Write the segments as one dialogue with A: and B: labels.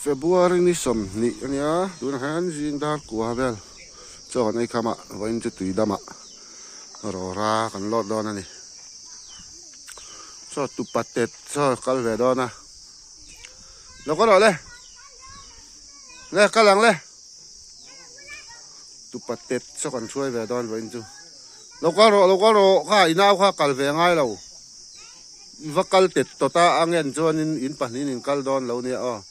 A: February ni 20 a nia tunah hian zing dar kua vel chaw kan ei kham a vawiin chu tui dam ah rawra kan lawt dawn a ni chaw tupa tet chaw kal ve dawn a lo kal rawh le le kal ang le tupa tet chaw kan hruai ve dawn vawiin chu lo kal rawh lo kal rawh kha i nau kha kal ve ngai lo. I va kal tet tawt a, a ngen chuanin in pahnihin in kal dawn lo nia aw.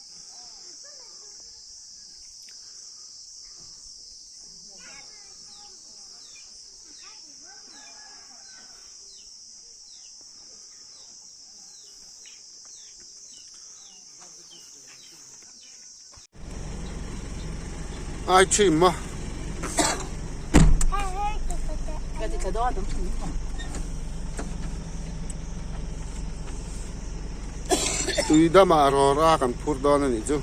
A: Ai thin maw. Tui damah rawra kan phur dawn a nih chu.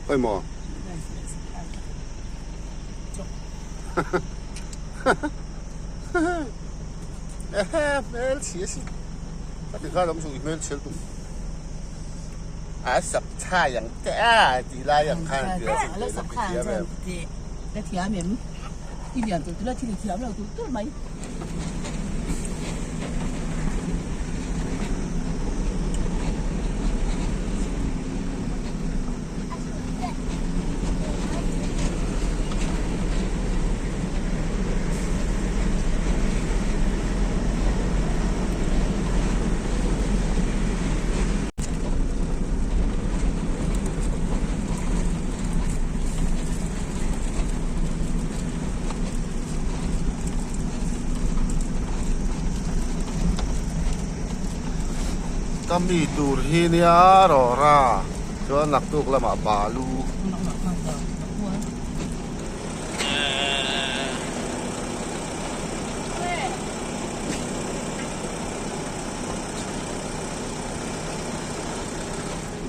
A: Khawi maw? Ehe hmelchhia si. Ka ti khan awm suh i hmelchhia lutuk. A sap thai ang te a tih lai ang khan an ti a
B: A lo sap kha ang chuan ti la thiam em i lian tur tur la thil i thiam lo tur tur mai.
A: Ka mi tur hi nia rawra chuan naktuk lamah balu.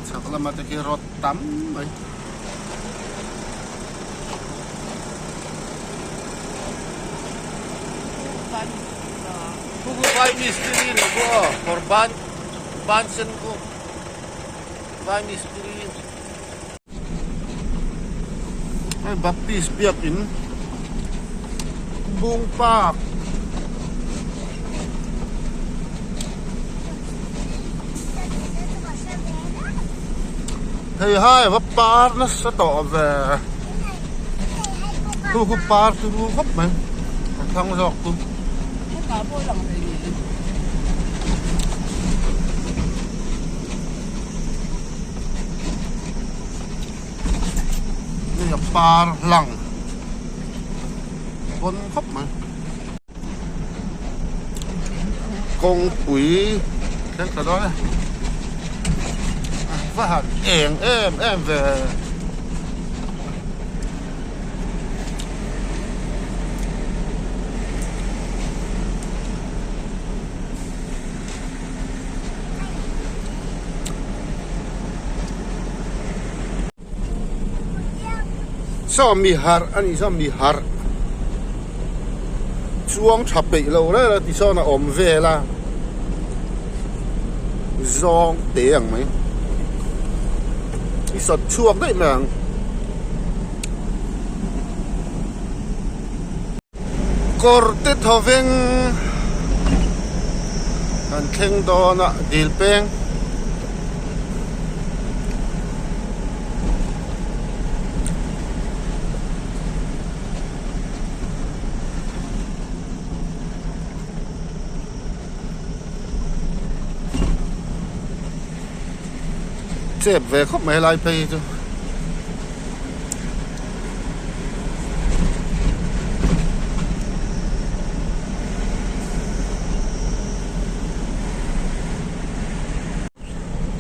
A: Chhak lama te khi rod tam mai. Khu vai mistiri ni khu aw kawr ban ban sen khu vai mistiri. Hei Baptist biakin Bung Park hei hai a va par nasa tawh ve khu khu par chu ru khawp mai a thlang zawk chu. Hei a par lang pawn khawp mai kawngpui thleng ta dawn e va han eng em em ve. Saw mi harh a nih saw mi harh chuang tha peih lo reng reng tisawn a awm vel a zawng te ang mai i sawt chhuak daih mai ang. Kawr te thawveng kan thleng dawn a dil peng. Chep ve khawp mai helai phei hi chu.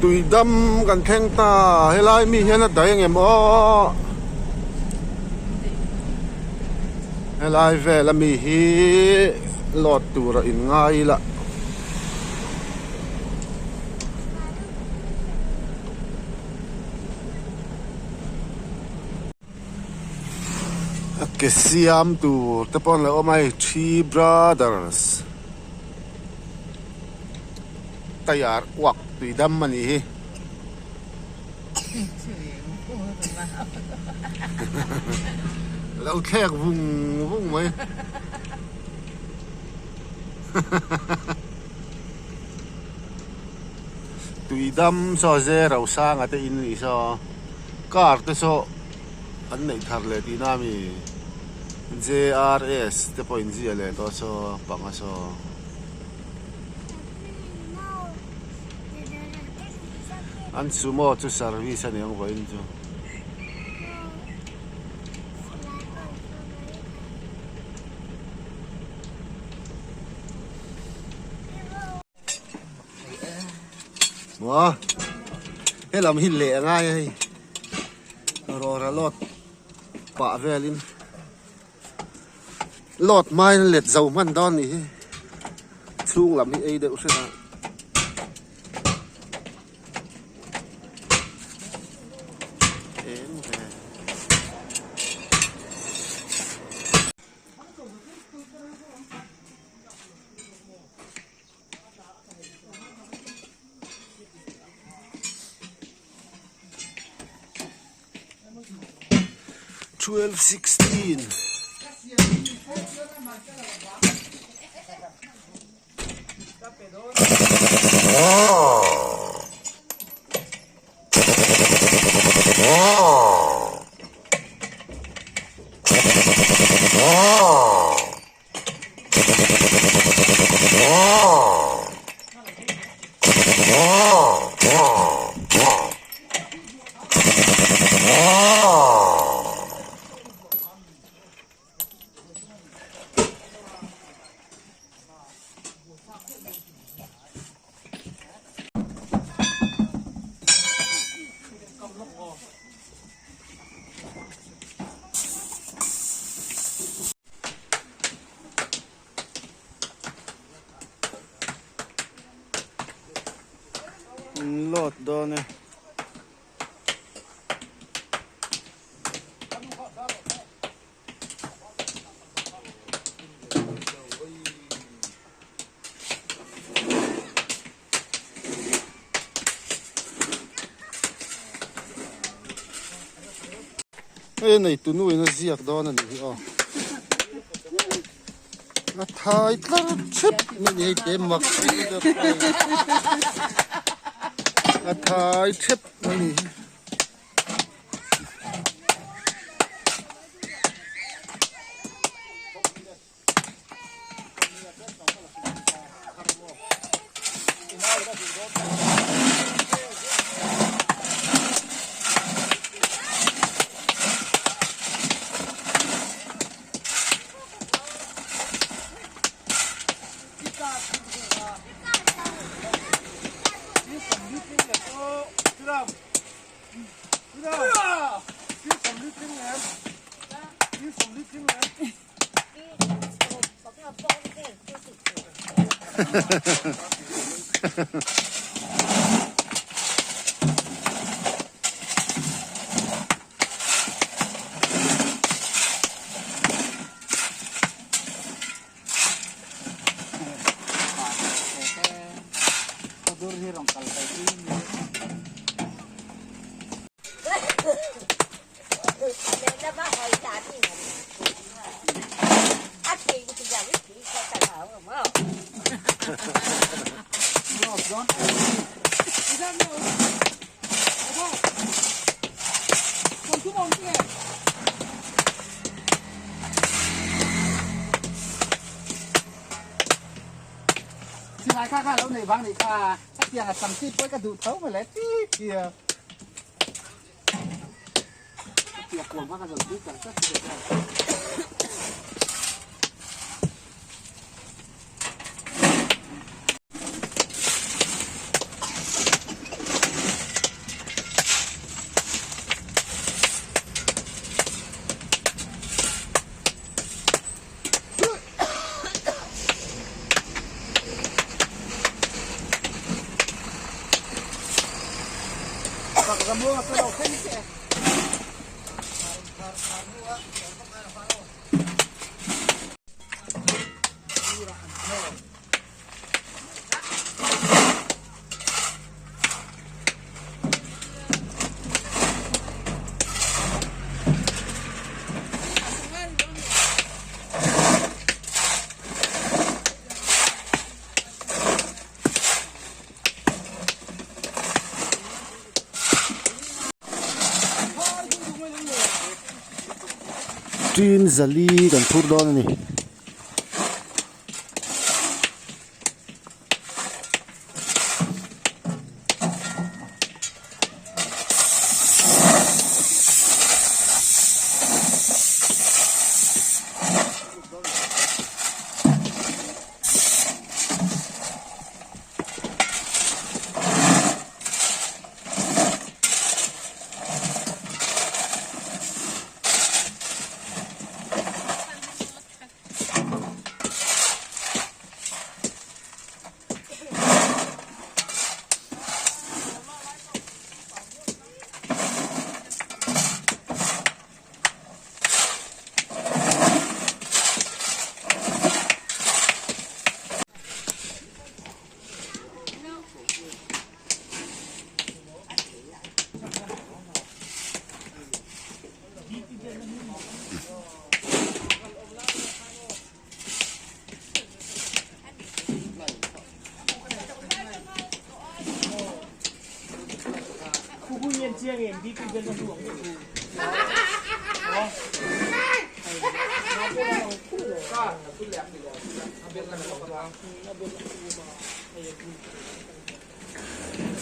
A: Tui dam kan thleng ta helai mi hian a daih ang em aw helai vel ami hi load tur a in ngai ila. A ke siam tur te pawh an lo awm a hei three brothers. Tyre uak tui dam a nih hi. Lo thlek vung vung mai. Tui dam saw zero sanga te in nih saw car te saw an neih thar leh tihna a mi J_R_S te pawh inziah leh tawh saw panga saw. An sumo chu service a ni ang vawiin chu. Maw helam hi leh a ngai a hei rawra lawt pah velin lawt hmain let zo hman dawn nih hi chhung lam hi ei deuh hret a. Eng ve. 12:16 Load dawn e. Hei nei tu nu in a ziak dawn a nih hi aw a thai tlar thep mai ni hei te mak a thai thep mai ni hi. Tin zali kan phur dawn a ni.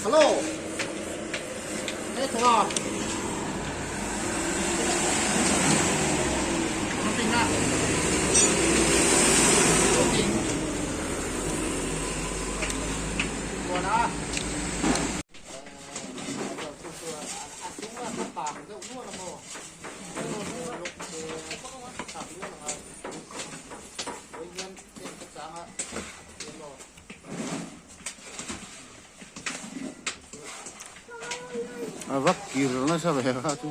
A: Hello. A vak kir nasa ve kha chu.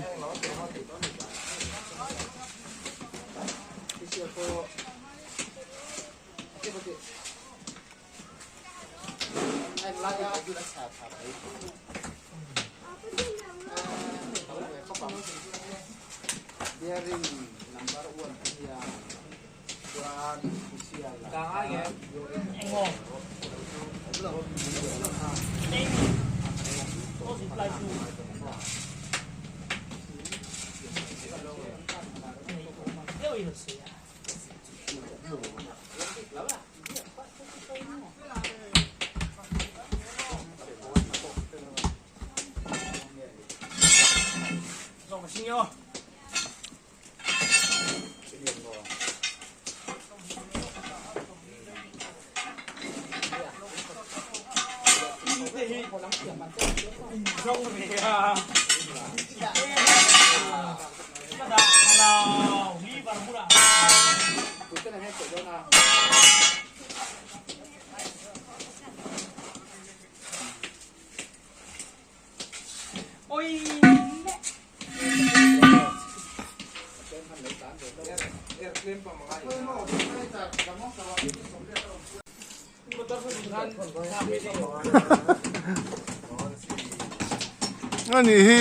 A: Ani hi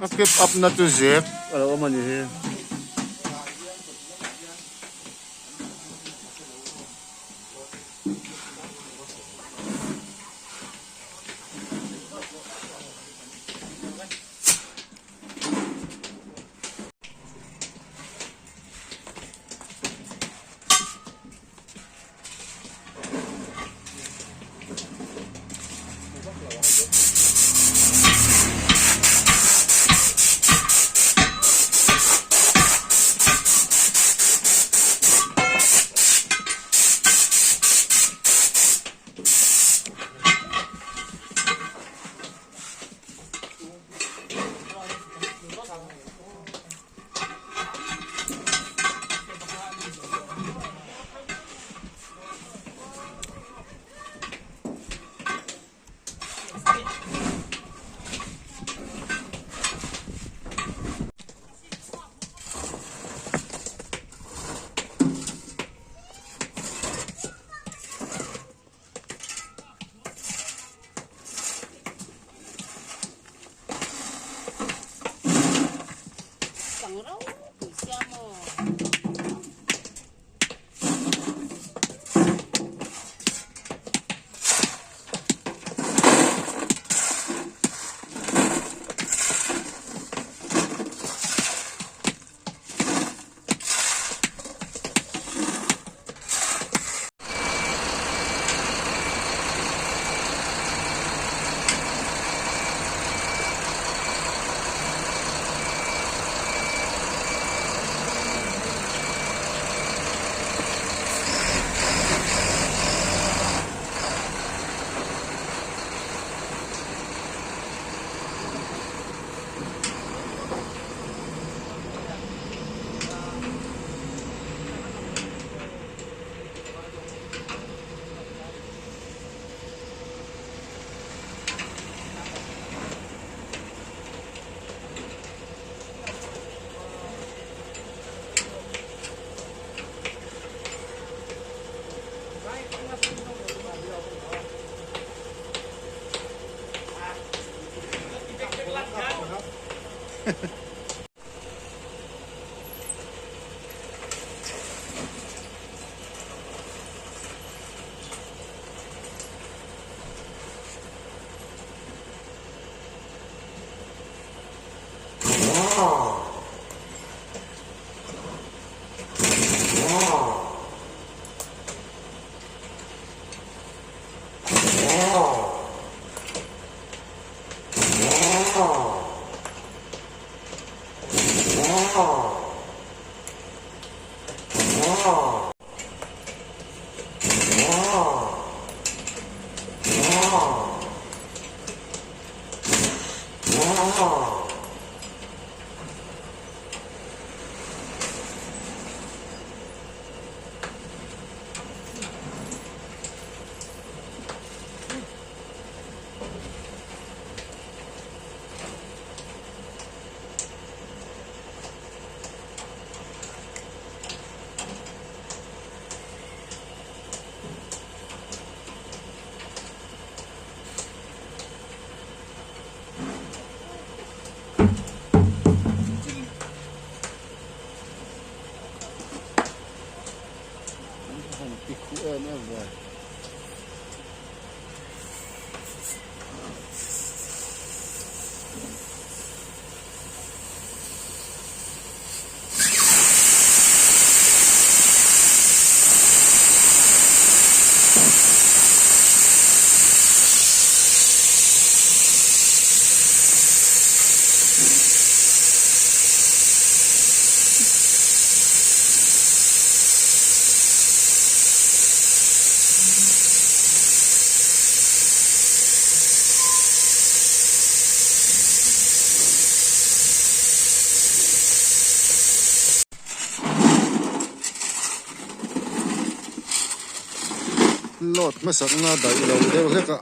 A: a keep up na chu zep a lo awm a ni hi. Han ti khuh em em ve. Load hmasakna daih lo deuh hlek a.